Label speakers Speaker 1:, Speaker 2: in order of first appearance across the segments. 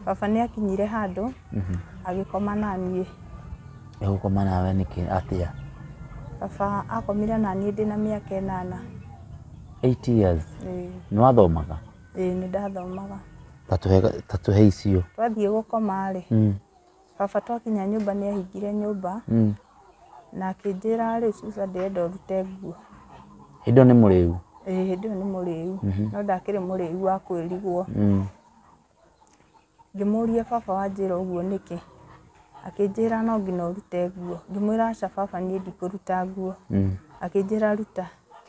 Speaker 1: Baba nĩ akinyire handũ agĩkoma na niĩ.
Speaker 2: Egũkoma nawe nĩkĩ atĩa?
Speaker 1: Baba akomire na niĩ ndĩna mĩaka 8.
Speaker 2: 8 years.
Speaker 1: Ĩĩ.
Speaker 2: Nĩ wathomaga?
Speaker 1: Ĩĩ, nĩ ndathomaga.
Speaker 2: Ta tũhe icio.
Speaker 1: Twathiĩ gũkoma rĩ, baba twakinya nyũmba nĩ ahingire nyũmba na akĩnjĩra, "Rĩu Susan, ndĩrenda ũrute nguo."
Speaker 2: Hĩndĩ ĩyo nĩ mũrĩu?
Speaker 1: Ĩĩ, hĩndĩ ĩyo nĩ mũrĩu, no ndakĩrĩ mũrĩu wa kwĩrigwo. Ngĩmũria, "Baba, wanjĩra ũguo nĩkĩ?" Akĩnjĩra, "No nginya ũrute nguo." Ngĩmwĩra, "Aca baba, niĩ ndikũruta nguo." Akĩnjĩra, "Ruta."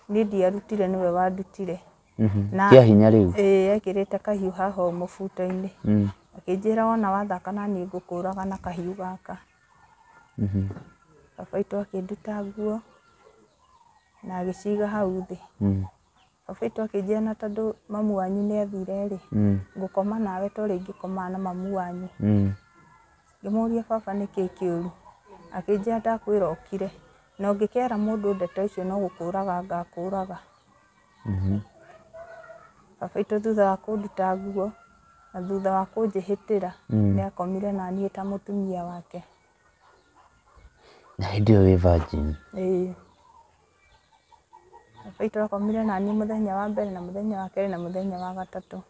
Speaker 1: Niĩ ndiarutire, nĩwe wandutire.
Speaker 2: Na kĩa hinya rĩu?
Speaker 1: Ĩĩ, ekĩrĩte kahiũ haha ũũ mũbuto-inĩ. Akĩnjĩra, "Wona wathaka na niĩ ngũkũraga na kahiũ gaka." Baba witũ akĩnduta nguo na agĩciga hau thĩ. Baba witũ akĩnjĩra, "Na tondũ mamu wanyu nĩ athire rĩ, ngũkoma nawe ta ũrĩa ingĩkomaga na mamu wanyu." Ngĩmũria, "Baba, nĩkĩ kĩũru?" Akĩnjĩra, "Ndakwĩra ũkire, na ũngĩkera mũndũ ndeto icio no gũkũraga ngakũraga." Baba witũ thutha wa kũnduta nguo na thutha wa kũnjĩhĩtĩra, nĩ akomire na niĩ ta mũtumia wake.
Speaker 2: Na hĩndĩ ĩyo wĩ virgin?
Speaker 1: Ĩĩ. Baba witũ akomire na niĩ mũthenya wa mbere na mũthenya wa kerĩ na mũthenya wa gatatũ.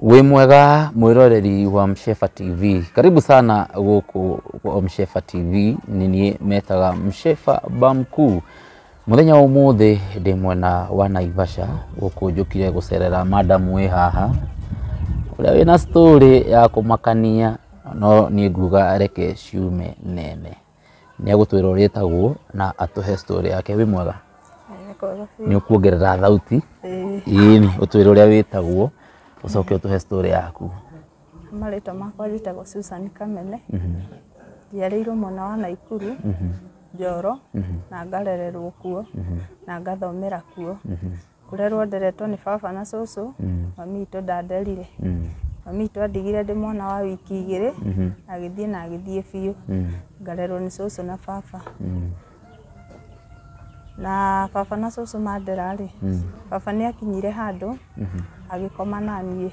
Speaker 2: Wĩ mwega mwĩroreri wa Mshefa TV, karibu sana gũkũ kwa Mshefa TV. Nĩ niĩ metaga Mshefa Bamkuu. Mũthenya wa ũmũthĩ ndĩ mwena wa Naivasha, gũkũ njũkire gũcerera madam wĩ haha, ũrĩa wĩna story ya kũmakania, no niĩ nguga reke ciume nene. Nĩ agũtwĩra ũrĩa etagwo na atũhe story yake. Wĩ mwega? Nĩ ũkuongerera thauti?
Speaker 1: Ĩĩ.
Speaker 2: Ĩni, ũtwĩre ũrĩa wĩtagwo, ũcoke ũtũhe story yaku.
Speaker 1: Marĩtwa makwa njĩtagwo Susan Kamene. Njiarĩirwo mwena wa Naikuru, Njoro, na ngarererwo kuo na ngathomera kuo. Kũrerwo nderetwo nĩ baba na cũcũ, mami witũ ndanderire. Mami witũ andigire ndĩ mwana wa wiki 2, agĩthiĩ na agĩthiĩ biũ. Ngarerwo nĩ cũcũ na baba. Na baba na cũcũ mandera rĩ, baba nĩ akinyire handũ agĩkoma na niĩ.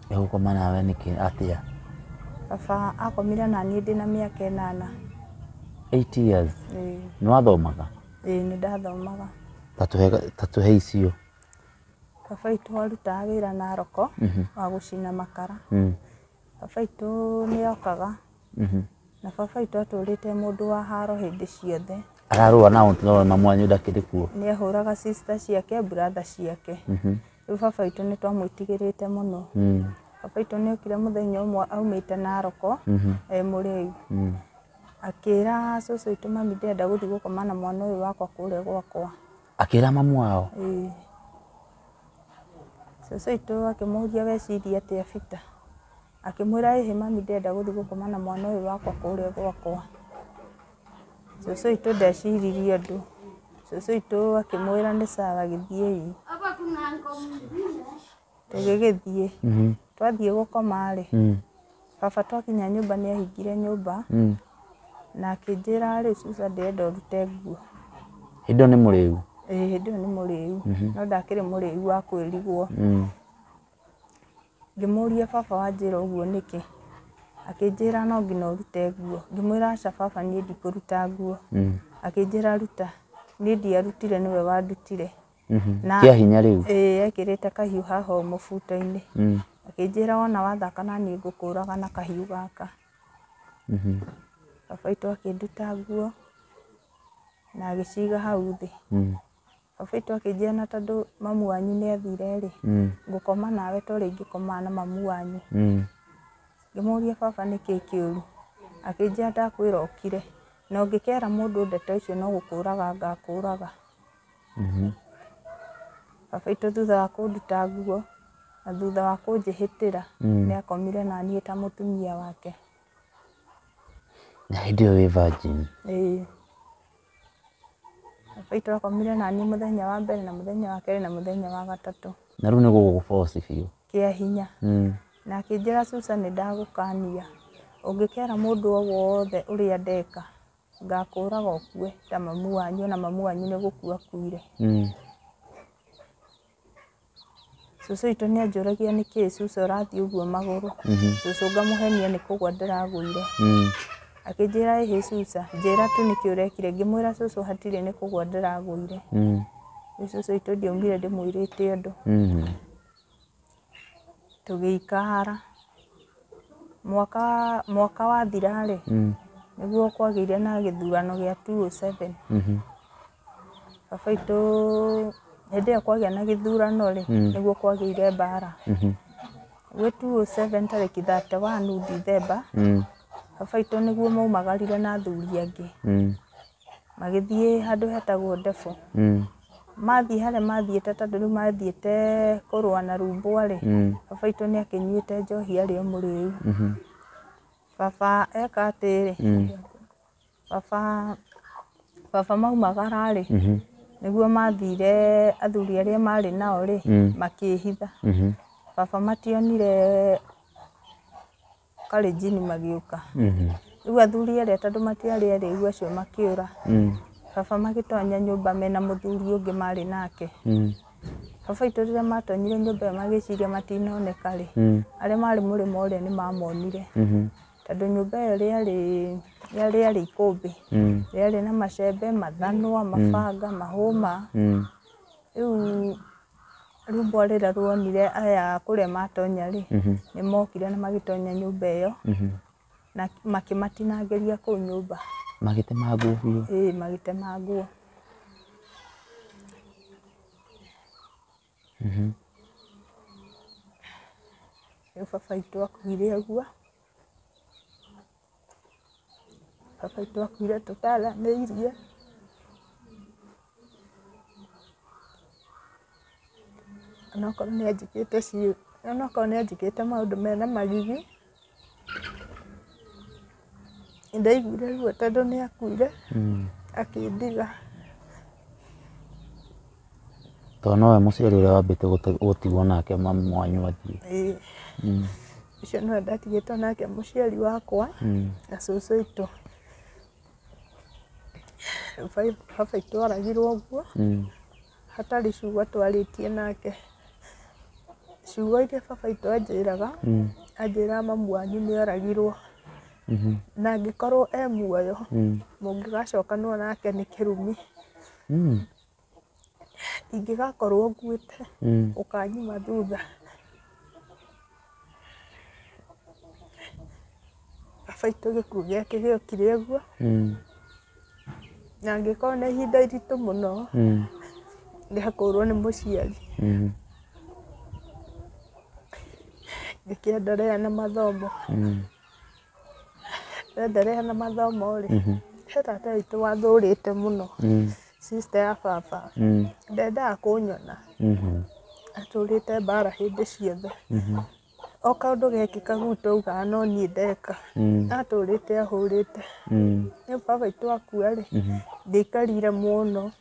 Speaker 2: Egũkoma nawe nĩkĩ atĩa?
Speaker 1: Baba akomire na niĩ ndĩna mĩaka 8.
Speaker 2: 8 years.
Speaker 1: Ĩĩ.
Speaker 2: Nĩ wathomaga?
Speaker 1: Ĩĩ, nĩ ndathomaga.
Speaker 2: Ta tũhe icio.
Speaker 1: Baba witũ arutaga wĩra Narok wa gũcina makara. Baba witũ nĩ okaga na baba witũ atũrĩte mũndũ wa haro hĩndĩ ciothe.
Speaker 2: Ararũa nao no mamu wanyu ndakĩrĩ kuo?
Speaker 1: Nĩ ahũraga sister ciake, brother ciake. Rĩu baba witũ nĩ twamwĩtigĩrĩte mũno. Baba witũ nĩ okire mũthenya ũmwe aumĩte Narok e mũrĩu. Akĩra cũcũ witũ, "Mami, ndĩrenda gũthiĩ gũkoma na mwana ũyũ wakwa kũrĩa gwakwa."
Speaker 2: Akĩra mamu wao?
Speaker 1: Ĩĩ. Cũcũ witũ akĩmũria, "Weciria atĩa, Peter?" Akĩmwĩra, "Ĩhĩ mami, ndĩrenda gũthiĩ gũkoma na mwana ũyũ wakwa kũrĩa gwakwa." Cũcũ witũ ndeciririe ũndũ. Cũcũ witũ akĩmwĩra, "Nĩ sawa, gĩthiĩi." Tũgĩgĩthiĩ. Twathiĩ gũkoma rĩ, baba twakinya nyũmba nĩ ahingire nyũmba na akĩnjĩra, "Rĩu Susan, ndĩrenda ũrute nguo."
Speaker 2: Hĩndĩ ĩyo nĩ mũrĩu?
Speaker 1: Ĩĩ, hĩndĩ ĩyo nĩ mũrĩu, no ndakĩrĩ mũrĩu wa kwĩrigwo. Ngĩmũria, "Baba, wanjĩra ũguo nĩkĩ?" Akĩnjĩra, "No nginya ũrute nguo." Ngĩmwĩra, "Aca baba, niĩ ndikũruta nguo." Akĩnjĩra, "Ruta." Niĩ ndiarutire, nĩwe wandutire.
Speaker 2: Na kĩa hinya rĩu?
Speaker 1: Ĩĩ, ekĩrĩte kahiũ haha ũũ mũbuto-inĩ. Akĩnjĩra, "Wona wathaka na niĩ ngũkũraga na kahiũ gaka." Baba witũ akĩnduta nguo na agĩciga hau thĩ. Baba witũ akĩnjĩra, "Na tondũ mamu wanyu nĩ athire rĩ, ngũkoma nawe ta ũrĩa ingĩkomaga na mamu wanyu." Ngĩmũria, "Baba, nĩkĩ kĩũru?" Akĩnjĩra, "Ndakwĩra ũkire, na ũngĩkera mũndũ ndeto icio no gũkũraga ngakũraga." Baba witũ thutha wa kũnduta nguo na thutha wa kũnjĩhĩtĩra, nĩ akomire na niĩ ta mũtumia wake.
Speaker 2: Na hĩndĩ ĩyo wĩ virgin?
Speaker 1: Ĩĩ. Baba witũ akomire naniĩ mũthenya wa mbere na mũthenya wa kerĩ na mũthenya wa gatatũ.
Speaker 2: Na rĩu nĩ gũgũboci biũ.
Speaker 1: Kĩa hinya. Na akĩnjĩra Susan nĩ ndagũkania ũngĩkera mũndũ o wothe ũrĩa ndeka ngakũraga ũkue ta mamu wanyu na mamu wanyu nĩ gũkua akuire. Cũcũ witũ nĩ anjũragia nĩkĩĩ Susa ũrathiĩ ũguo magũrũ. Cũcũ ngamũhenia nĩ kũgwa ndĩragũire. Akĩnjĩra ĩhĩ Susa njĩra tu nĩkĩ ũrekire ngĩmwĩra cũcũ hatirĩ nĩ kũgwa ndĩragũire. Rĩu cũcũ witũ ndiaumire ndĩmwĩrĩte ũndũ. Tũgĩikara mwaka wathira rĩ nĩguo kwagĩire na gĩthurano gĩa 2007. Baba witũ hĩndĩ ĩyo kwagĩa na gĩthurano rĩ nĩguo kwagĩire mbara. Gwĩ 2007 tarĩki 31 Dithemba baba witũ nĩguo maumagarire na athuri angĩ. Magĩthiĩ handũ hetagwo Ndebo. Mathiĩ harĩa mathiĩte tondũ rĩu mathiĩte kũrũa na Rumbwa rĩ baba witũ nĩ akĩnyuĩte njohi arĩ o mũrĩu. Baba eka atĩrĩ baba maumagara rĩ nĩguo mathire athuri arĩa marĩ nao rĩ makĩhitha. Baba mationire Kalenjin magĩũka. Rĩu athuri arĩa tondũ matiarĩ arĩu acio makĩũra. Baba magĩtonya nyũmba mena mũthuri ũngĩ marĩ nake. Baba witũ rĩrĩa matonyire nyũmba ĩyo magĩciria matinoneka rĩ arĩa marĩ mũrĩmo ũrĩa nĩ mamonire. Tondũ nyũmba ĩyo rĩarĩ ikũmbĩ. Rĩarĩ na macembe, mathanwa, mabanga, mahũma. Rĩu Rumbwa rĩrĩa ruonire aya kũrĩa matonya rĩ nĩ mokire na magĩtonya nyũmba ĩyo na makĩmatinangĩria kũu nyũmba.
Speaker 2: Magĩtema nguo biũ?
Speaker 1: Ĩĩ magĩtema nguo. Rĩu baba witũ akuire ũguo. Baba witũ akuire tũtaranĩirie. Onokorwo nĩ anjĩkĩte onokorwo nĩ anjĩkĩte maũndũ mena magigi nĩndaiguire ruo tondũ nĩ akuire akĩndiga.
Speaker 2: Tondũ nowe mũciari ũrĩa wambĩte gũtigwo nake mamu wanyu athiĩ.
Speaker 1: Ĩĩ. Ũcio nĩwe ndatigĩtwo nake mũciari wakwa na cũcũ witũ. Baba witũ oragirwo ũguo hatarĩ ciugo twarĩtie nake. Ciugo iria baba witũ anjĩraga anjĩraga mamu wanyu nĩ oragirwo na angĩkorwo e muoyo mũngĩgacokanwo nake nĩ kĩrumi. Ingĩgakorwo nguĩte ũkanyuma thutha. Baba witũ gĩkuũ gĩake gĩokire ũguo na angĩkorwo nĩ ihinda iritũ mũno rĩa kũũrwo nĩ mũciari. Ngĩkĩenderea na mathomo. Ndenderea na mathomo rĩ he tata witũ wathũrĩte mũno sister ya baba ndendaga kũnyona. Atũrĩte mbara hĩndĩ ciothe. O kaũndũ gekĩka gwitũ augaga no niĩ ndeka. Atũrĩte ahũrĩte. Rĩu baba witũ akua rĩ ndiaikarire mũno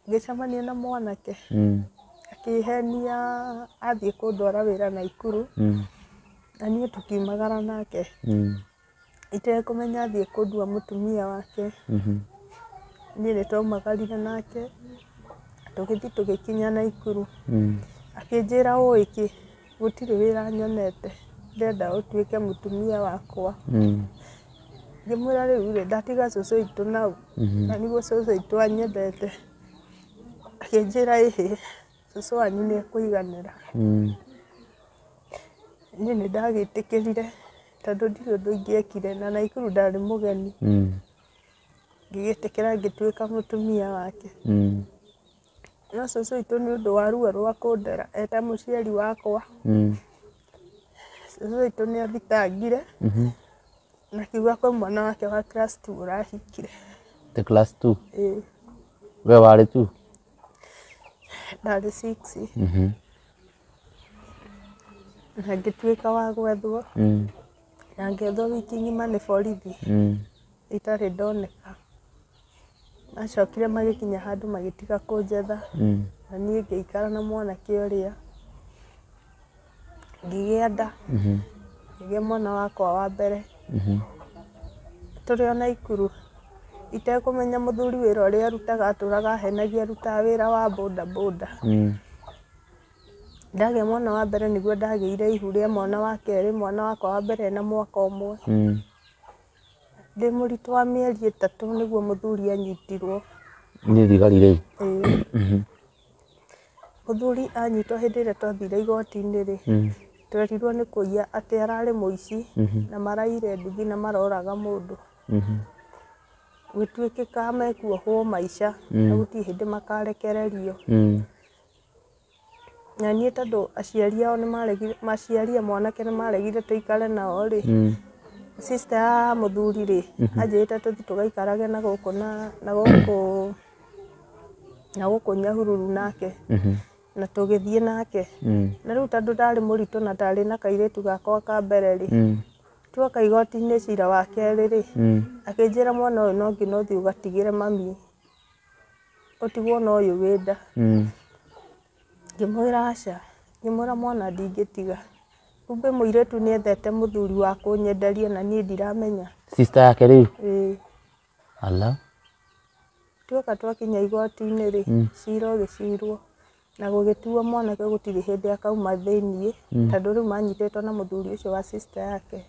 Speaker 1: ngĩcemania na mwanake akĩhenia athiĩ kũndwara wĩra Naikuru na niĩ tũkiumagara nake itekũmenya athiĩ kũndua mũtumia wake. Niĩ nĩ twaumagarire nake tũgĩthiĩ tũgĩkinya Naikuru. Akĩnjĩra ũĩ kĩ gũtirĩ wĩra nyonete ndĩrenda ũtuĩke mũtumia wakwa. Ngĩmwĩra rĩu rĩ ndatiga cũcũ witũ nau na nĩguo cũcũ witũ anyendete. Akĩnjĩra ĩhĩ cũcũ wanyu nĩ ekũiganĩra. Niĩ nĩ ndagĩtĩkĩrire tondũ ndirĩ ũndũ ingĩekire na Naikuru ndarĩ mũgeni. Ngĩgĩtĩkĩra ngĩtuĩka mũtumia wake. No cũcũ witũ nĩ ũndũ wa ruo rwa kũndera eta mũciari wakwa. Cũcũ witũ nĩ athitangire na akiuga kwĩ mwana wake wa class 2 ũrahikire.
Speaker 2: The class 2?
Speaker 1: Ĩĩ.
Speaker 2: We warĩ 2?
Speaker 1: Ndarĩ 6. Na ngĩtuĩka wa gwethwo. Na ngĩethwo wiki ng'ima nĩ borithi. Itarĩ ndoneka. Macokire magĩkinya handũ magĩtiga kũnjetha. Na niĩ ngĩikara na mwanake ũrĩa, ngĩgĩa nda, ngĩgĩa mwana wakwa wa mbere. Tũrĩ o Naikuru, itekũmenya mũthuri wĩra ũrĩa arutaga, atũraga ahenagia arutaga wĩra wa boda boda. Ndagĩa mwana wa mbere nĩguo ndagĩire ihu rĩa mwana wa kerĩ, mwana wakwa wa mbere ena mwaka ũmwe. Ndĩ mũritũ wa mĩeri 3 nĩguo mũthuri anyitirwo.
Speaker 2: Nĩ thigari rĩu?
Speaker 1: Ĩĩ. Mũthuri anyitwo hĩndĩ ĩrĩa twathire igoti-inĩ rĩ, twerirwo nĩ kũiya atĩ ararĩ mũici na maraire nduthi na maroraga mũndũ. Gũtuĩkĩka mekuohwo maica na gũtirĩ hĩndĩ makarekererio. Na niĩ tondũ aciari ao nĩmaregire, aciari a mwanake nĩmaregire tũikare nao rĩ, sister ya mũthuri rĩ, anjĩrĩte tũthiĩ tũgaikarage na gũkũ na gũkũ na gũkũ Nyahururu nake. Na tũgĩthiĩ nake. Na rĩu tondũ ndarĩ mũritũ na ndarĩ na kairĩtu gakwa ka mbere rĩ, tuoka igoti-inĩ cira wa kerĩ rĩ, akĩnjĩra mwana ũyũ no nginya ũthiĩ ũgatigĩre mami, ũtigwo na ũyũ wĩ nda. Ngĩmwĩra aca, ngĩmwĩra mwana ndingĩtiga. Kumbe mũirĩtu nĩethete mũthuri wa kũnyenderia na niĩ ndiramenya.
Speaker 2: Sister yake rĩu?
Speaker 1: Ĩĩ.
Speaker 2: Ala.
Speaker 1: Tuoka twakinya igoti-inĩ rĩ, cira ũgĩcirwo na gũgĩtuo mwanake gũtirĩ hĩndĩ akauma thĩiniĩ, tondũ rĩu manyitĩtwo na mũthuri ũcio wa sister yake.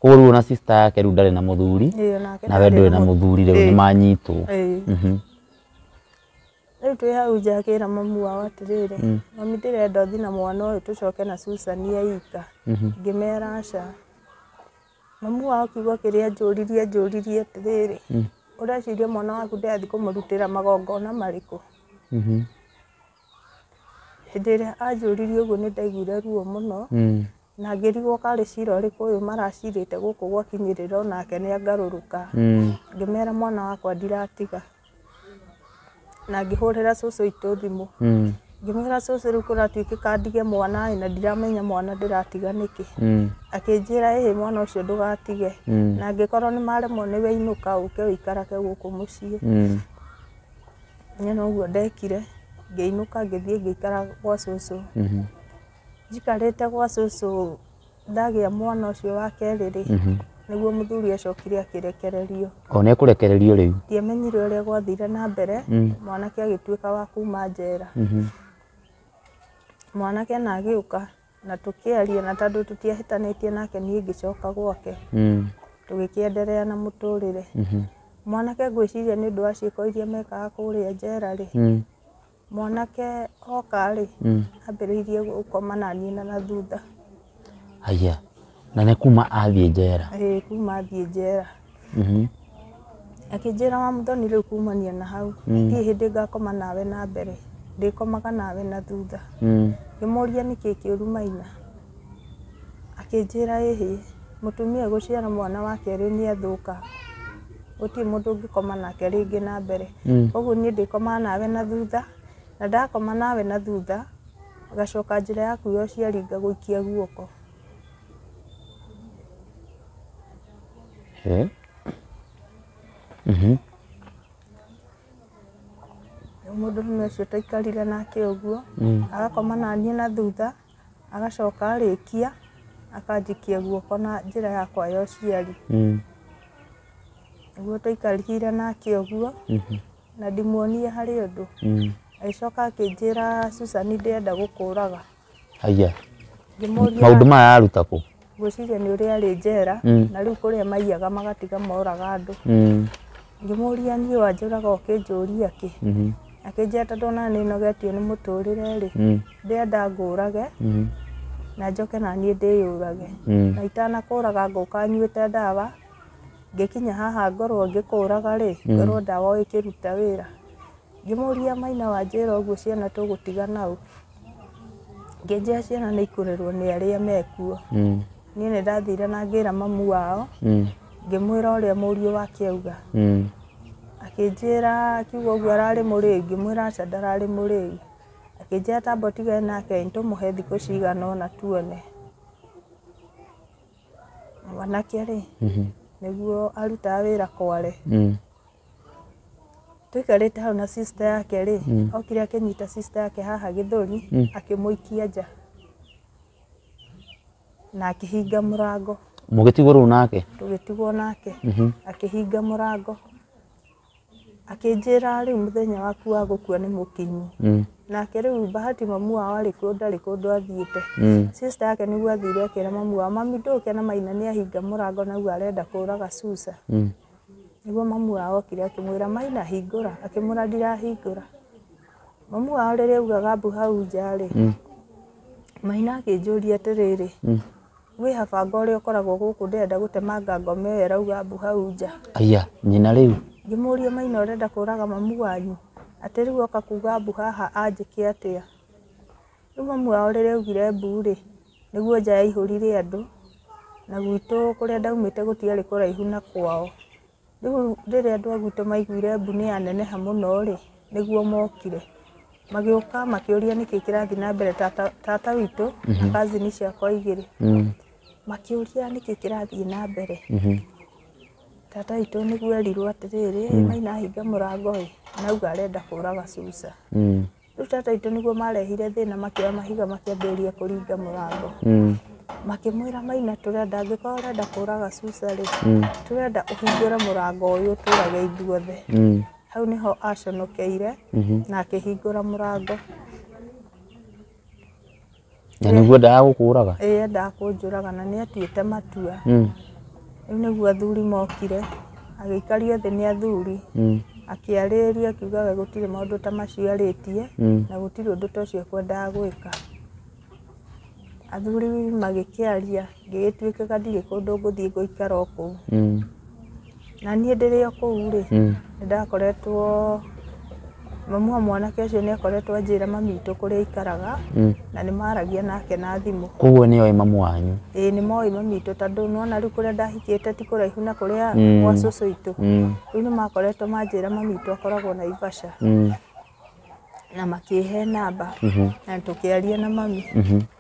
Speaker 2: Koguo rĩu ona sister yake rĩu ndarĩ na mũthuri, nawe ndũrĩ na mũthuri rĩu nĩmanyitwo.
Speaker 1: Rĩu twĩ hau nja akĩra mamu wao atĩrĩrĩ, mami ndĩrenda ũthiĩ na mwana ũyũ tũcoke na Susan e ika. Ngĩmera aca. Mamu wao kiugo kĩrĩa anjũririe anjũririe atĩrĩrĩ, ũreciria mwana waku ndĩrathiĩ kũmũrutĩra magongona marĩkũ? Hĩndĩ ĩrĩa anjũririe ũguo nĩ ndaiguire ruo mũno, na ngĩrigwo karĩ cira ũrĩkũ ũyũ maracirĩte gũkũ gwakinyĩrĩra onake nĩ angarũrũka. Ngĩmera mwana wakwa ndiratiga. Na ngĩhũrĩra cũcũ witũ thimũ. Ngĩmwĩra cũcũ rĩu kũratuĩkĩka ndige mwana ĩ na ndiramenya mwana ndĩratiga nĩkĩ. Akĩnjĩra ĩhĩ mwana ũcio ndũgatige. Na angĩkorwo nĩ maremwo nĩwe inũka ũke ũikarage gũkũ mũciĩ. Niĩ noguo ndekire, ngĩinũka ngĩthiĩ ngĩikara gwa cũcũ. Njikarĩte gwa cũcũ ndagĩa mwana ũcio wa kerĩ rĩ, nĩguo mũthuri acokire akĩrekererio.
Speaker 2: O nĩ ekũrekererio rĩu?
Speaker 1: Ndiamenyire ũrĩa gwathire na mbere, mwanake agĩtuĩka wa kuma njera. Mwanake na agĩũka na tũkĩaria, na tondũ tũtiahĩtanĩtie nake niĩ ngĩcoka gwake. Tũgĩkĩenderea na mũtũrĩre. Mwanake ngwĩciria nĩ ũndũ wa ciĩko iria mekaga kũrĩa njera rĩ, mwanake oka rĩ, ambĩrĩirie gũkoma na niĩ na thutha.
Speaker 2: Haya, na nĩ kuma athiĩ njera?
Speaker 1: Ĩĩ, kuma athiĩ njera. Akĩnjĩra wa Mũthoni rĩu kumania na hau, ndirĩ hĩndĩ ngakoma nawe na mbere, ndĩkomaga nawe na thutha. Ngĩmũria nĩkĩ kĩũru Maina? Akĩnjĩra ĩhĩ, mũtumia gũciara mwana wa kerĩ nĩ athũka, gũtirĩ mũndũ ũngĩkoma nake rĩngĩ na mbere. Koguo niĩ ndĩkomaga nawe na thutha, na ndakoma nawe na thutha, ngacoka njĩra yaku ya ũciari ngagũikia guoko. Rĩu mũndũrũme ũcio twaikarire nake ũguo, agakoma na niĩ na thutha, agacoka arĩkia, akanjikia guoko na njĩra yakwa ya ũciari. Nĩguo twaikarire nake ũguo, na ndimuonie harĩ ũndũ. Agĩcoka akĩnjĩra Susan ndĩrenda gũkũraga.
Speaker 2: Haya.
Speaker 1: Ngĩmũria
Speaker 2: Maũndũ maya aruta kũ?
Speaker 1: Ngwĩciria nĩ ũrĩa arĩ njera, na rĩu kũrĩa maiyaga magatiga moraga andũ. Ngĩmũria niĩ wanjũraga ũkĩnjũria kĩ? Akĩnjĩra tondũ ona nĩ nogetio nĩ mũtũrĩre rĩ, ndĩrenda ngũrage, na njoke na niĩ ndĩyũrage. Na itanakũraga ngũka nyuĩte ndawa, ngĩkinya haha ngorwo ngĩkũraga rĩ, ngorwo ndawa ĩkĩruta wĩra. Ngĩmũria Maina wanjĩra ũguo ciana tũgũtiga nau? Ngĩnjĩra ciana nĩ ikũrerwo nĩ arĩa mekuo. Niĩ nĩ ndathire na ngĩra mamu wao, ngĩmwĩra ũrĩa mũriũ wake auga. Akĩnjĩra akiuga ũguo ararĩ mũrĩu, ngĩmwĩra aca ndararĩ mũrĩu. Akĩnjĩra tamba ũtigane nake nĩtũmũhe thikũ cigana ũna tuone. Mwanake rĩ, nĩguo arutaga wĩra Kware. Tũikarĩte hau na sister yake rĩ, okire akĩnyita sister yake haha gĩthũri, akĩmũikia nja na akĩhinga mũrango.
Speaker 2: Mũgĩtigwo rĩu nake?
Speaker 1: Tũgĩtigwo nake. Akĩhinga mũrango, akĩnjĩra rĩu mũthenya waku wa gũkua nĩ mũkinyu. Nake rĩu bahati mamu wao arĩ kuo, ndarĩ kũndũ athiĩte. Sister yake nĩguo athire akĩra mamu wao, mami ndũke na Maina nĩ ahinga mũrango na arenda kũraga Susa. Nĩguo mamu wao okire akĩmwĩra Maina hingũra, akĩmwĩra ndirahingũra. Mamu wao rĩrĩa augaga mbu hau nja rĩ, Maina akĩnjũria atĩrĩrĩ, wĩ habanga ũrĩa ũkoragwo gũkũ ndĩrenda gũtemanga ngome ĩyo ĩrauga mbu hau nja.
Speaker 2: Aya, nyina rĩu.
Speaker 1: Ngĩmũria Maina ũrenda kũraga mamu wanyu, atĩ rĩu oka kuga mbu haha anjĩke atĩa? Rĩu mamu wao rĩrĩa augire mbu rĩ, nĩguo nja yaihũrire andũ, na gwitũ kũrĩa ndaumĩte gũtiarĩ kũraihu na kwao. Rĩu rĩrĩa andũ a gwitũ maiguire mbu nĩ yaneneha mũno rĩ, nĩguo mokire. Magĩũka makĩũria nĩkĩ kĩrathiĩ na mbere tata witũ na cousin ciakwa igĩrĩ. Makĩũria nĩkĩ kĩrathiĩ na mbere. Tata witũ nĩguo erirwo atĩrĩrĩ, Maina ahinga mũrango ĩ, na auga arenda kũraga Susa. Rĩu tata witũ nĩguo marehire thĩna, makĩoya mahiga makĩambĩrĩria kũringa mũrango. Makĩmwĩra Maina tũrenda angĩkorwo ũrenda kũraga Susa rĩ, tũrenda ũhingũre mũrango ũyũ tũrage ithuothe. Hau nĩho aconokeire na akĩhingũra mũrango.
Speaker 2: Na nĩguo endaga gũkũraga?
Speaker 1: Ĩĩ endaga kũnjũraga na nĩ atuĩte matua. Rĩu nĩguo athuri mokire, agĩikario thĩ nĩ athuri, akĩarĩria akiuga we gũtirĩ maũndũ ta macio arĩtie, na gũtirĩ ũndũ ta ũcio ekwendaga gwĩka. Athuri magĩkĩaria, ngĩgĩtuĩkaga ndirĩ kũndũ ngũthiĩ ngũikara o kũu. Na niĩ ndĩrĩ o kũu rĩ, nĩ ndakoretwo mamu wa mwanake ũcio nĩ akoretwo anjĩra mami witũ kũrĩa aikaraga, na nĩ maragia nake na thimũ.
Speaker 2: Koguo nĩ oĩ mamu wanyu?
Speaker 1: Ĩĩ nĩ moĩ mami witũ tondũ nĩwona rĩu kũrĩa ndahikĩte ti kũraihu na kũrĩa gwa cũcũ witũ. Rĩu nĩ makoretwo manjĩra mami witũ akoragwo Naivasha. Na makĩhe namba na tũkĩaria na mami.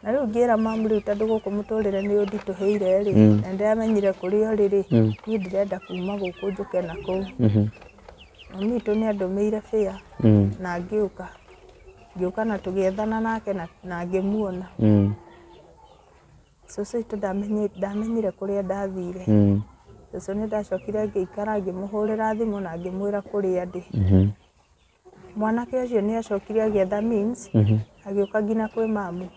Speaker 1: Na rĩu ngĩra mamu rĩu tondũ gũkũ mũtũrĩre nĩ ũnditũhĩire rĩ, na nĩndĩramenyire kũrĩa ũrĩ rĩ, niĩ ndĩrenda kuma gũkũ njũke na kũu. Mami witũ nĩ andũmĩire fare na ngĩũka. Ngĩũka na tũgĩethana nake na ngĩmuona. Cũcũ witũ ndamenyire kũrĩa ndathire. Cũcũ nĩ ndacokire ngĩikara ngĩmũhũrĩra thimũ na ngĩmwĩra kũrĩa ndĩ. Mwanake ũcio nĩ acokire agĩetha means, agĩũka nginya kwĩ mamu.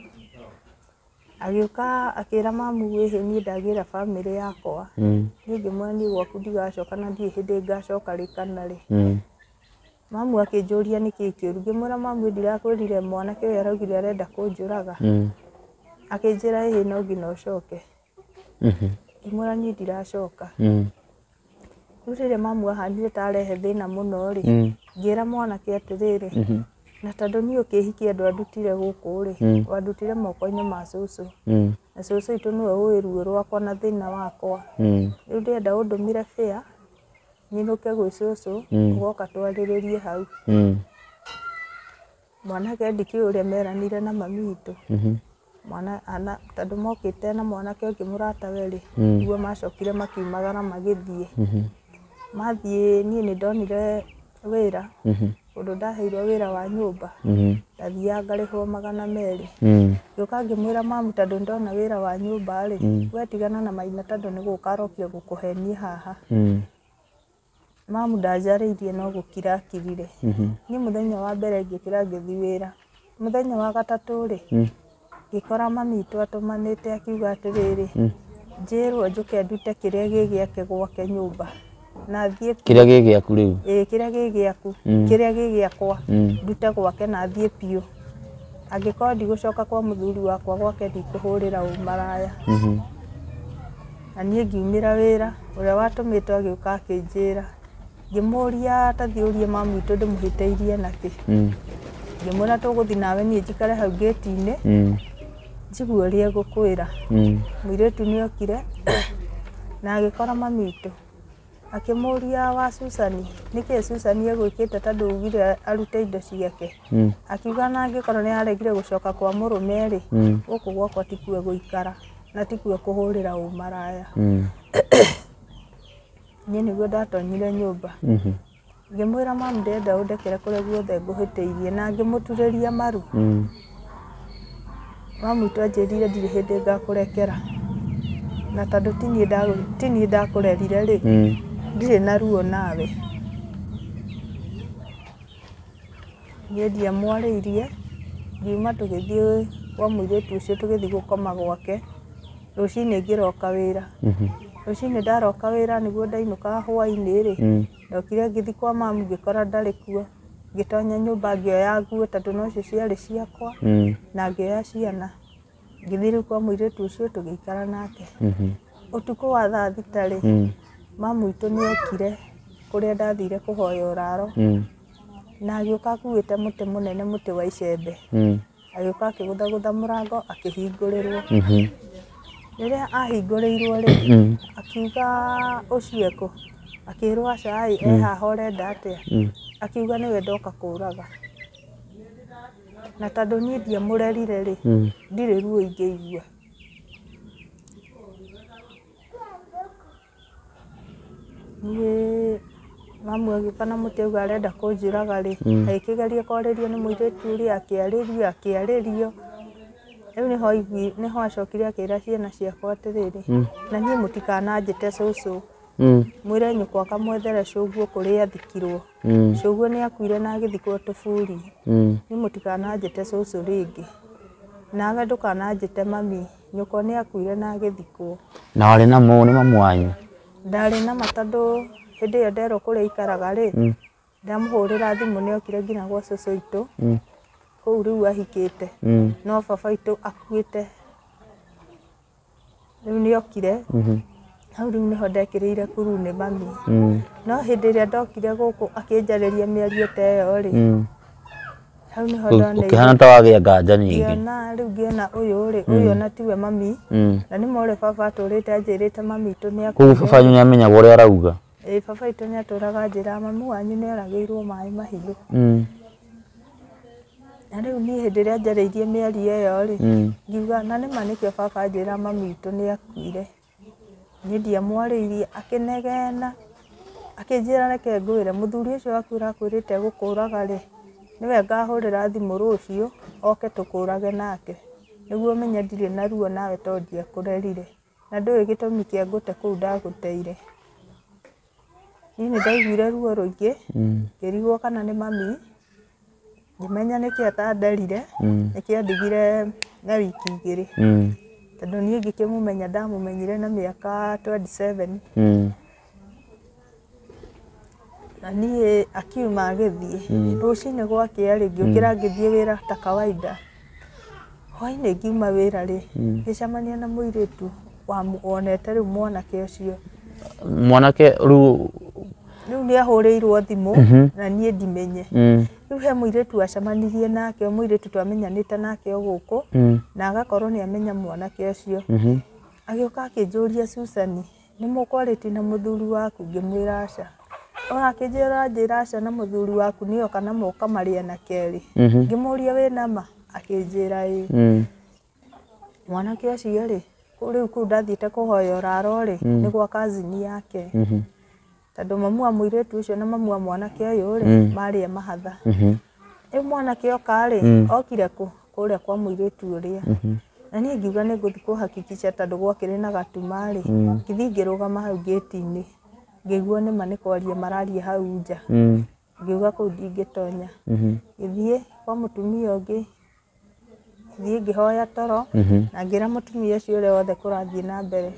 Speaker 1: Agĩũka akĩra mamu wĩhĩ niĩ ndagĩra bamĩrĩ yakwa. Niĩ ngĩmwĩra niĩ gwaku ndigacoka na ndirĩ hĩndĩ ngacoka rĩ kana rĩ. Mamu akĩnjũria nĩkĩ kĩũru, ngĩmwĩra mamu ndirakwĩrire mwanake ũyũ araugire arenda kũnjũraga. Akĩnjĩra ĩhĩ no nginya ũcoke. Ngĩmwĩra niĩ ndiracoka. Rĩu rĩrĩa mamu ahanire ta arehe thĩna mũno rĩ, ngĩra mwanake atĩrĩrĩ, na tondũ niĩ ũkĩhikia ndwandutire gũkũ rĩ, wandutire moko-inĩ ma cũcũ. Na cũcũ witũ nĩwe ũĩ ruo rwakwa na thĩna wakwa. Rĩu ndĩrenda ũndũmĩre fare nyinũke gwĩ cũcũ, ũgoka twarĩrĩrie hau. Mwanake ndikĩũĩ ũrĩa meranire na mami witũ. Mwana ana tondũ mokĩte na mwanake ũngĩ mũratawe rĩ, nĩguo macokire makiumagara magĩthiĩ. Mathiĩ niĩ nĩ ndonire wĩra, ũndũ ndaheirwo wĩra wa nyũmba, ndathiaga ngarĩhwo 200. Ngĩũka ngĩmwĩra mamu tondũ ndona wĩra wa nyũmba rĩ, we tigana na Maina tondũ nĩ gũka arokire gũkũhenia haha. Mamu ndanjarĩirie no gũkira akirire. Niĩ mũthenya wa mbere ngĩũkĩra ngĩthiĩ wĩra. Mũthenya wa gatatũ rĩ, ngĩkora mami witũ atũmanĩte akiuga atĩrĩrĩ, njĩrwo njũke ndute kĩrĩa gĩ gĩake gwake nyũmba. Na thiĩ
Speaker 2: Kĩrĩa gĩ gĩaku rĩu?
Speaker 1: Ĩĩ kĩrĩa gĩ gĩaku, kĩrĩa gĩ gĩakwa, ndute gwake na thiĩ biũ. Angĩkorwo ndigũcoka kwa mũthuri wakwa gwake ndikũhũrĩra ũmaraya. Na niĩ ngiumĩra wĩra, ũrĩa watũmĩtwo agĩũka akĩnjĩra. Ngĩmũria ta thiĩ ũrie mamu witũ ndĩmũhĩtĩirie nakĩ. Ngĩmwĩra tũgũthiĩ nawe niĩ njikare hau ngĩti-inĩ, njigue ũrĩa egũkwĩra. Mũirĩtu nĩ okire na agĩkora mami witũ. Akĩmũria wa Susan, nĩkĩ Susan egwĩkĩte tondũ ugire arute indo ciake. Akiuga na angĩkorwo nĩ aregire gũcoka kwa mũrũme rĩ, gũkũ gwakwa tikuo gũikara na tikuo kũhũrĩra ũmaraya. Niĩ nĩguo ndatonyire nyũmba. Ngĩmwĩra mamu ndĩrenda ũndekere kũrĩa guothe ngũhĩtĩirie na ngĩmũturĩria maru. Mamu witũ anjĩrire ndirĩ hĩndĩ ngakũrekera. Na tondũ ti niĩ ndakũrerire rĩ, ndirĩ na ruo nawe. Niĩ ndiamwarĩirie, ngiuma tũgĩthiĩ kwa mũirĩtu ũcio tũgĩthiĩ gũkoma gwake. Rũcinĩ ngĩroka wĩra. Rũcinĩ ndaroka wĩra nĩguo ndainũkaga hwainĩ rĩ, ndokire ngĩthiĩ kwa mamu ngĩkora ndarĩ kuo. Ngĩtonya nyũmba ngĩoya nguo tondũ nocio ciarĩ ciakwa na ngĩoya ciana. Ngĩthiĩ rĩu kwa mũirĩtu ũcio tũgĩikara nake. Ũtukũ wa thaa 6 rĩ, mamu witũ nĩ okire kũrĩa ndathire kũhoya ũraro na agĩũka akuĩte mũtĩ mũnene, mũtĩ wa icembe. Agĩũka akĩgũthagũtha mũrango akĩhingũrĩrwo. Rĩrĩa ahingũrĩirwo rĩ, akiuga ũcio ekũ? Akĩrwo aca ĩ, e haha ũrenda atĩa? Akiuga nĩwe ndoka kũraga. Na tondũ niĩ ndiamũrerire rĩ, ndirĩ ruo ingĩigua. Niĩ mamu agĩũka na mũtĩ auga arenda kũnjũraga rĩ, agĩkĩgeria kwarĩrio nĩ mũirĩtu ũrĩa, akĩarĩrio, akĩarĩrio. Rĩu nĩho nĩho acokire akĩra ciana ciakwa atĩrĩrĩ, na niĩ mũtikananjĩte cũcũ. Mwĩre nyũkwa akamwethere cũguo kũrĩa athikirwo. Cũguo nĩ akuire na agĩthikwo tũburi. Niĩ mũtikananjĩte cũcũ rĩngĩ. Nawe ndũkananjĩte mami, nyũkwa nĩ akuire na agĩthikwo.
Speaker 2: Na warĩ na nĩ mamu wanyu?
Speaker 1: Ndarĩ na ma tondũ hĩndĩ ĩyo nderwo kũrĩa aikaraga rĩ, ndamũhũrĩra thimũ nĩ okire nginya gwa cũcũ witũ, kũu rĩu ahikĩte. No baba witũ akuĩte. Rĩu nĩ okire, hau rĩu nĩho ndekĩrĩire kuru nĩ mami. No hĩndĩ ĩrĩa ndokire gũkũ akĩnjarĩria mĩario ta ĩyo rĩ, hau nĩho ndoneire.
Speaker 2: Ũkĩhana ta wagĩa nganja nyingĩ.
Speaker 1: Ngĩona rĩu ngĩona ũyũ rĩ, ũyũ ona tiwe mami. Na nĩ ma ũrĩa baba atũrĩte anjĩrĩte mami witũ nĩ
Speaker 2: Koguo
Speaker 1: akuire.
Speaker 2: baba wanyu nĩ amenyaga ũrĩa arauga?
Speaker 1: Ĩĩ baba witũ nĩ atũraga anjĩraga mamu wanyu nĩ oragĩirwo maĩ mahiũ. Na rĩu niĩ hĩndĩ ĩrĩa anjarĩirie mĩario ĩyo rĩ, ngiuga na nĩma nĩkĩo baba anjĩra mami witũ nĩ akuire. Niĩ ndiamwarĩirie, akĩnegena, akĩnjĩra reke ngwĩre, mũthuri ũcio waku ũrakwĩrĩte egũkũraga rĩ, nĩwe ngahũrĩra thimũ rũciũ, oke tũkũrage nake. Nĩguo ũmenye ndirĩ na ruo nawe tondũ ndiakũrerire. Na ndũĩ gĩtũmi kĩa ngũte kũu ndagũteire. Niĩ nĩ ndaiguire ruo rũingĩ, ngĩrigwo kana nĩ mami, ngĩmenya nĩkĩo atanderire, nĩkĩo andigire na wiki 2. Tondũ niĩ ngĩkĩmũmenya ndamũmenyire na mĩaka 27. Na niĩ akiuma agĩthiĩ. Rũcinĩ gwakĩa rĩ, ngĩũkĩra ngĩthiĩ wĩra ta kawaida. Hwainĩ ngiuma wĩra rĩ, ngĩcemania na mũirĩtu wonete rĩu mwanake ũcio.
Speaker 2: Mwanake rĩu
Speaker 1: Rĩu nĩ ahũrĩirwo thimũ na niĩ ndimenye. Rĩu he mũirĩtu acemanirie nake, mũirĩtu twamenyanĩte nake o gũkũ, na agakorwo nĩ amenya mwanake ũcio. Agĩũka akĩnjũria Susan, nĩ mũkwarĩtie na mũthuri waku? Ngĩmwĩra aca. Ona akĩnjĩra anjĩra aca na mũthuri waku nĩ oka na moka marĩ ana kerĩ. Ngĩmũria wĩna ma? Akĩnjĩra ĩĩ. Mwanake ũcio rĩ, rĩu kũu ndathiĩte kũhoya ũraro rĩ, nĩ gwa cousin yake. Tondũ mamu wa mũirĩtu ũcio na mamu wa mwanake ũyũ rĩ, marĩ a mahatha. Rĩu mwanake oka rĩ, okire kũ? Kũrĩa kwa mũirĩtu ũrĩa. Na niĩ ngiuga nĩ ngũthiĩ kũhakikisha tondũ gwakĩrĩ na gatuma rĩ, ngĩthiĩ ngĩrũgama hau gate-inĩ. Ngĩigua nĩma nĩ kwaria mararia hau nja. Ngiuga kũu ndingĩtonya. Ngĩthiĩ kwa mũtumia ũngĩ, ngĩthiĩ ngĩhoya toro, na ngĩra mũtumia ũcio ũrĩa wothe kũrathiĩ na mbere.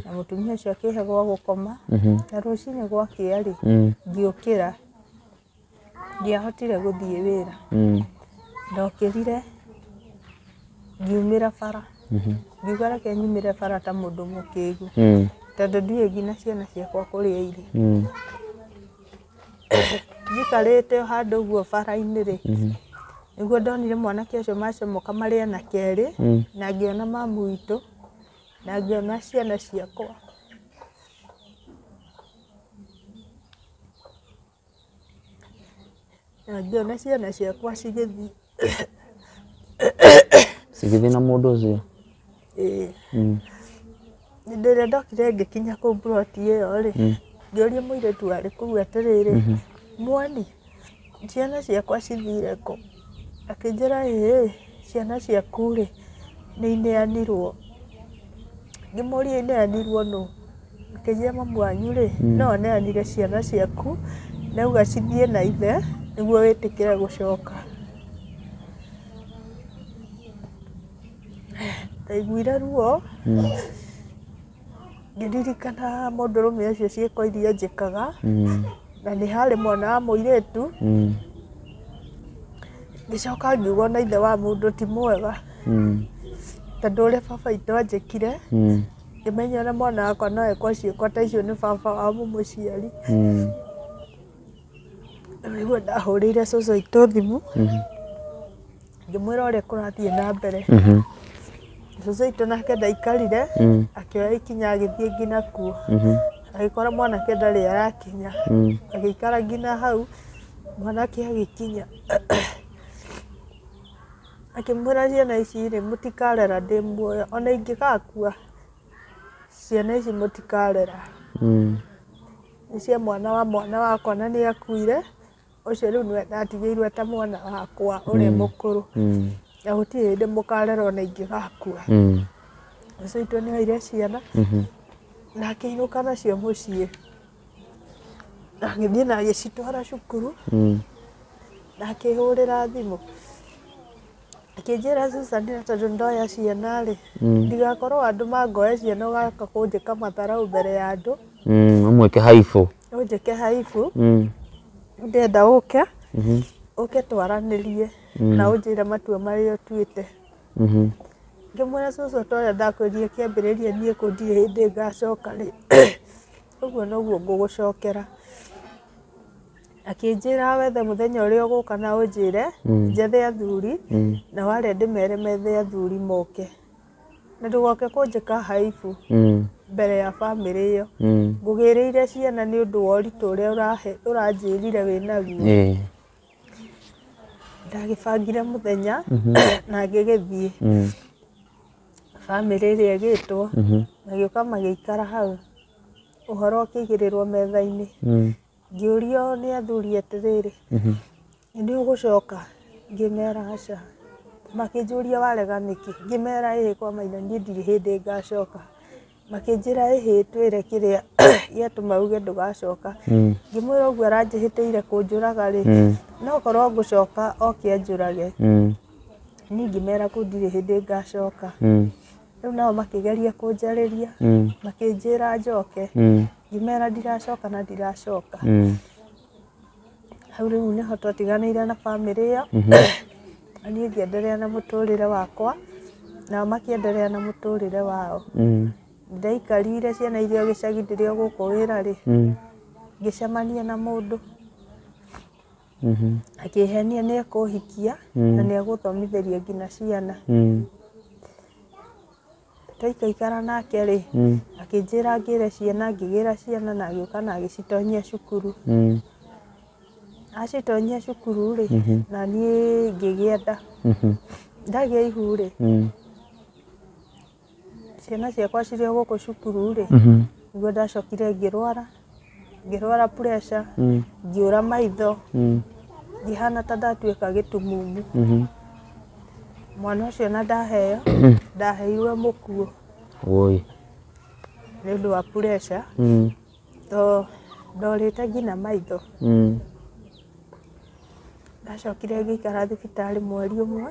Speaker 1: Na mũtumia ũcio akĩhe gwa gũkoma, na rũcinĩ gwakĩa rĩ, ngĩũkĩra. Ndiahotire gũthiĩ wĩra. Ndokĩrire, ngiumĩra bara. Ngiuga reke nyumĩre bara ta mũndũ mũkĩgu. Tondũ ndiũĩ nginya ciana ciakwa kũrĩa irĩ. Njikarĩte o handũ ũguo bara-inĩ rĩ, nĩguo ndonire mwanake ũcio macomoka marĩ ana kerĩ, na ngĩona mamu witũ, na ngĩona ciana ciakwa. Na ngĩona ciana ciakwa cigĩthiĩ.
Speaker 2: Cigĩthiĩ na mũndũ ũcio?
Speaker 1: Ĩĩ. Hĩndĩ ĩrĩa ndokire ngĩkinya kũu plot ĩyo rĩ, ngĩũria mũirĩtu warĩ kũu atĩrĩrĩ, Mwani, ciana ciakwa cithire kũ? Akĩnjĩra ĩĩ, ciana ciaku rĩ, nĩ ineanirwo. Ngĩmũria ineanirwo nũ? Akĩnjĩra mamu wanyu rĩ, no aneanire ciana ciaku, nauga cithiĩ na ithe nĩguo wĩtĩkĩre gũcoka. Ndaiguire ruo, ngĩririkana mũndũrũme ũcio ciĩko iria njĩkaga, na nĩ harĩ mwana wa mũirĩtu. Ngĩcoka ngiuga ona ithe wa mũndũ ti mwega, tondũ ũrĩa baba witũ anjĩkire, ngĩmenya ona mwana wakwa no ekwo ciĩko ta icio nĩ baba wa mũmũciari. Rĩu nĩguo ndahũrĩire cũcũ witũ thimũ, ngĩmwĩra ũrĩa kũrathiĩ na mbere. Cũcũ witũ nake ndaikarire, akĩoya ikinya agĩthiĩ nginya kuo. Agĩkora mwanake ndarĩ arakinya, agĩikara nginya hau, mwanake agĩkinya. Akĩmwĩra ciana ici rĩ, mũtikarera ndĩ muoyo, ona ingĩgakua, ciana ici mũtikarera. Nĩ cia mwana wa mwana wakwa na nĩ akuire, ũcio rĩu nĩwe ndatigĩirwo ta mwana wakwa ũrĩa mũkũrũ. Na gũtirĩ hĩndĩ mũkarera ona ingĩgakua. Ũcio witũ nĩ oire ciana, na akĩinũka nacio mũciĩ. Na agĩthiĩ na agĩcitwara cukuru, na akĩhũrĩra thimũ. Akĩnjĩra Susan tondũ ndoya ciana rĩ, ndigakorwo andũ mangoya ciana ũgaka kũnjĩka matharaũ mbere ya andũ.
Speaker 2: Ũmwĩke haibũ.
Speaker 1: Ũnjĩke haibũ. Ndĩrenda ũke, ũke twaranĩrie na ũnjĩre matua marĩa ũtuĩte. Ngĩmwĩra cũcũ ta ũrĩa ndakwĩrire kĩambĩrĩria niĩ kũ ndirĩ hĩndĩ ngacoka rĩ, ũguo noguo ngũgũcokera. Akĩnjĩra wethe mũthenya ũrĩa ũgũka na ũnjĩre, njethe athuri, na warĩa ndĩmere methe athuri moke. Na ndũgoke kũnjĩka haibũ mbere ya bamĩrĩ ĩyo. Ngũgĩrĩire ciana nĩ ũndũ wa ũritũ ũrĩa ũranjĩrire wĩnaguo. Ndagĩbangire mũthenya na ngĩgĩthiĩ. Bamĩrĩ ĩrĩa ĩgĩtwo, magĩũka magĩikara hau. Ũhoro ũkĩigĩrĩrwo metha-inĩ. Ngĩũrio nĩ athuri atĩrĩrĩ, nĩ ũgũcoka? Ngĩmera aca. Makĩnjũria warega nĩkĩ? Ngĩmera ĩĩ kwa maitho niĩ ndirĩ hĩndĩ ngacoka. Makĩnjĩra ĩhĩ twĩre kĩrĩa gĩatũma uge ndũgacoka. Ngĩmwĩra ũguo aranjĩhĩtĩire kũnjũraga rĩ, no korwo ngũcoka oke anjũrage. Niĩ ngĩmera kũu ndirĩ hĩndĩ ngacoka. Rĩu nao makĩgeria kũnjarĩria, makĩnjĩra njoke. Ngĩmera ndiracoka na ndiracoka. Hau rĩu nĩho twatiganĩire na bamĩrĩ ĩyo. Na niĩ ngĩenderea na mũtũrĩre wakwa, nao makĩenderea na mũtũrĩre wao. Ndaikarire ciana iria gĩcagi ndĩrĩ o gũkũ wĩra rĩ, ngĩcemania na mũndũ. Akĩhenia nĩ ekũhikia na nĩ egũthomithĩria nginya ciana. Twaikaikara nake rĩ, akĩnjĩra ngĩre ciana, ngĩgĩra ciana na agĩũka na agĩcitonyia cukuru. Acitonyia cukuru rĩ, na niĩ ngĩgĩa nda. Ndagĩa ihu rĩ, ciana ciakwa cirĩ o gũkũ cukuru rĩ, nĩguo ndacokire ngĩrwara, ngĩrwara pressure, ngĩũra maitho, ngĩhana ta ndatuĩka gĩtumumu. Mwana ũcio na ndaheo, ndaheirwo mũkuo.
Speaker 2: Woi.
Speaker 1: Nĩ ũndũ wa pressure. To ndorĩte nginya maitho. Ndacokire ngĩikara thibitarĩ mweri ũmwe,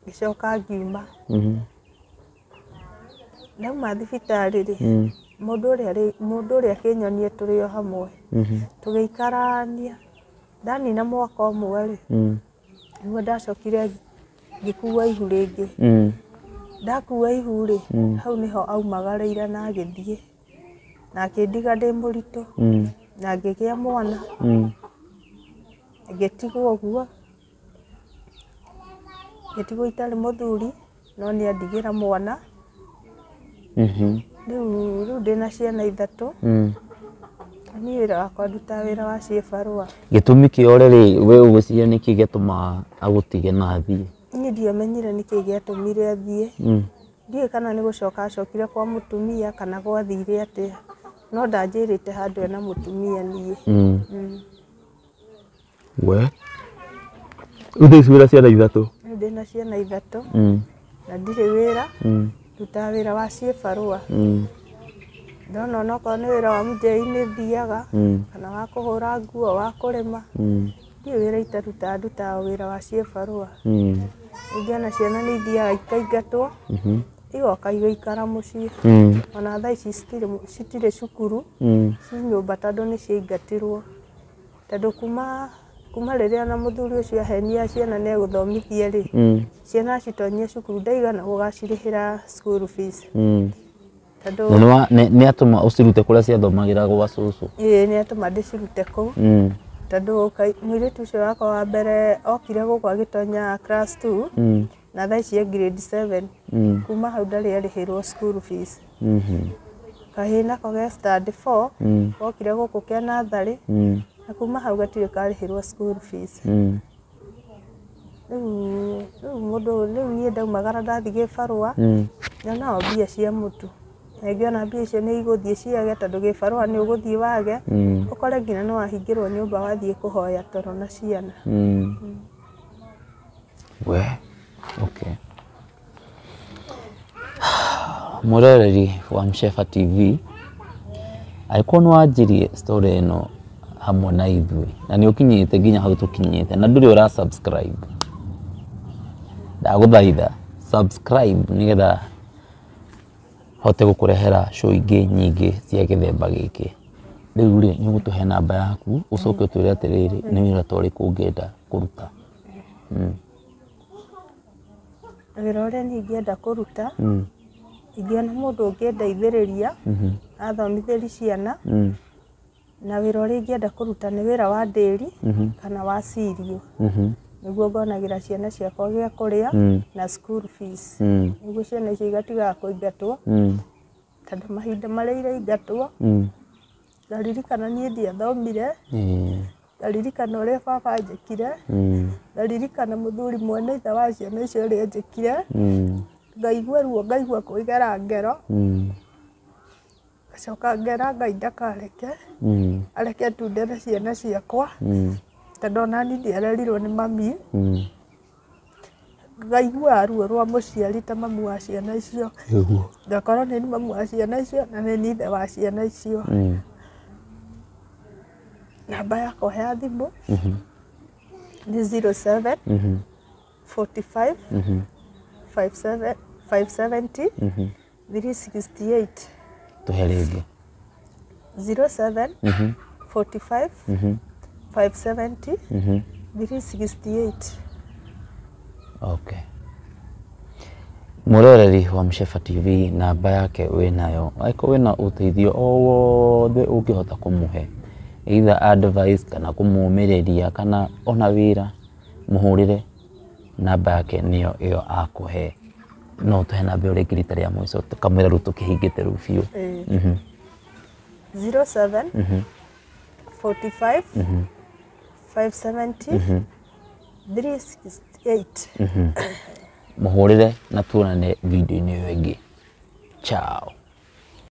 Speaker 1: ngĩcoka ngiuma. Ndauma thibitarĩ rĩ, mũndũ ũrĩa akĩnyonia tũrĩ o hamwe. Tũgĩikarania. Ndanina mwaka ũmwe rĩ, nĩguo ndacokire ngĩkua ihu rĩngĩ. Ndakua ihu rĩ, hau nĩho aumagarĩire na agĩthiĩ. Na akĩndiga ndĩ mũritũ, na ngĩgĩa mwana. Ngĩtigwo ũguo, ngĩtigwo itarĩ mũthuri, no nĩ andigĩra mwana. Rĩu ndĩna ciana ithatũ. Niĩ wĩra wakwa ndutaga wĩra wa ciĩbarũa.
Speaker 2: Gĩtũmi kĩa ũrĩa rĩ, we ũgwĩciria nĩkĩ gĩatũma agũtige na athiĩ?
Speaker 1: Niĩ ndiamenyire nĩkĩ gĩatũmire athiĩ. Ndiũĩ kana nĩ gũcoka acokire kwa mũtumia kana gwathire atĩa. No ndanjĩrĩte handũ ena mũtumia niĩ.
Speaker 2: We rĩu thaa ici wĩna ciana ithatũ?
Speaker 1: Ndĩna ciana ithatũ na ndirĩ wĩra, ndutaga wĩra wa ciĩbarũa. Ndona onokorwo nĩ wĩra wa mũthĩi-inĩ thiaga, kana wa kũhũra nguo, wa kũrĩma. Ndirĩ wĩra itarutaga, ndutaga wĩra wa ciĩbarũa. Rĩngĩ ona ciana nĩ ithiaga ikaingatwo, igoka igaikara mũciĩ. Ona thaa ici citirĩ cukuru, ci nyũmba tondũ nĩ ciaingatirwo. Tondũ kuma rĩrĩa na mũthuri ũcio ahenia ciana nĩ egũthomithia rĩ, ciana acitonyia cukuru ndaigana gũgacirĩhĩra school fees. Tondũ
Speaker 2: nĩ atũma ũcirute kũrĩa ciathomagĩra gwa cũcũ?
Speaker 1: Ĩĩ, nĩ atũma ndĩcirute kũu. Tondũ mũirĩtu ũcio wakwa wa mbere okire gũkũ agĩtonya class 2, na thaa ici e grade 7. Kuma hau ndarĩ arĩhĩrwo school fees. Kahĩĩ nako ge standard 4, gokire gũkũ ke natharĩ, na kuma hau gatirĩ karĩhĩrwo school fees. Rĩu mũndũ rĩu niĩ ndaumagara ndathiĩ gĩbarũa, nyonaga o mbia cia mũtu. Na ingĩona mbia icio nĩ igũthiĩ ciage, tondũ gĩbarũa nĩ ũgũthiĩ wage, ũkore nginya nĩ wahingĩrwo nyũmba wathiĩ kũhoya toro na ciana.
Speaker 2: We, okay. Mwĩroreri wa Mshefa TV, angĩkorwo nĩ wanjirie story ĩno hamwe na ithuĩ na nĩ ũkinyĩte nginya hau tũkinyĩte na ndũrĩ ũra subscribe, ndagũthaitha subscribe nĩgetha hote gũkũrehera show ingĩ nyingĩ cia gĩthemba gĩkĩ. Rĩu rĩ, nĩ ũgũtũhe namba yaku ũcoke ũtwĩre atĩrĩrĩ, nĩ wĩra ta ũrĩkũ ũngĩenda kũruta?
Speaker 1: Wĩra ũrĩa niĩ ingĩenda kũruta, ingĩona mũndũ ũngĩndeithĩrĩria athomithĩrie ciana, na wĩra ũrĩa ingĩenda kũruta nĩ wĩra wa ndĩri kana wa cirio, nĩguo ngonagĩra ciana ciakwa gĩa kũrĩa na school fees, nĩguo ciana icio igatigaga kũingatwo, tondũ mahinda marĩa iraingatwo ngaririkana niĩ ndiathomire, ngaririkana ũrĩa baba anjĩkire, ngaririkana mũthuri mwene ithe wa ciana icio ũrĩa anjĩkire, ngaigua ruo, ngaigua kwĩgera ngero, ngacoka ngera Ngai ndakareke, areke tunde na ciana ciakwa, tondũ ona niĩ ndiarerirwo nĩ mami. Ngaigua ruo rwa mũciari ta mamu wa ciana icio, ngakorwo nĩ mamu wa ciana icio na nĩ niĩ ithe wa ciana icio. Namba yakwa ya thimũ nĩ 07 45 57 570 368.
Speaker 2: Tũhe rĩngĩ.
Speaker 1: 07 45 570 368.
Speaker 2: Okay. Mwĩroreri wa Mshefa TV, namba yake wĩnayo, angĩkorwo wĩna ũteithio o wothe ũngĩhota kũmũhe, either advice kana kũmũmĩrĩria kana ona wĩra, mũhũrĩre namba yake nĩyo ĩyo akũhe. No tũhe namba ĩyo rĩngĩ rita rĩa mũico tũkamwĩra rĩu tũkĩhingĩte rĩu biũ.
Speaker 1: 07 45 570 368.
Speaker 2: Mũhũrĩre na tuonane video-inĩ ĩyo ĩngĩ. Ciao.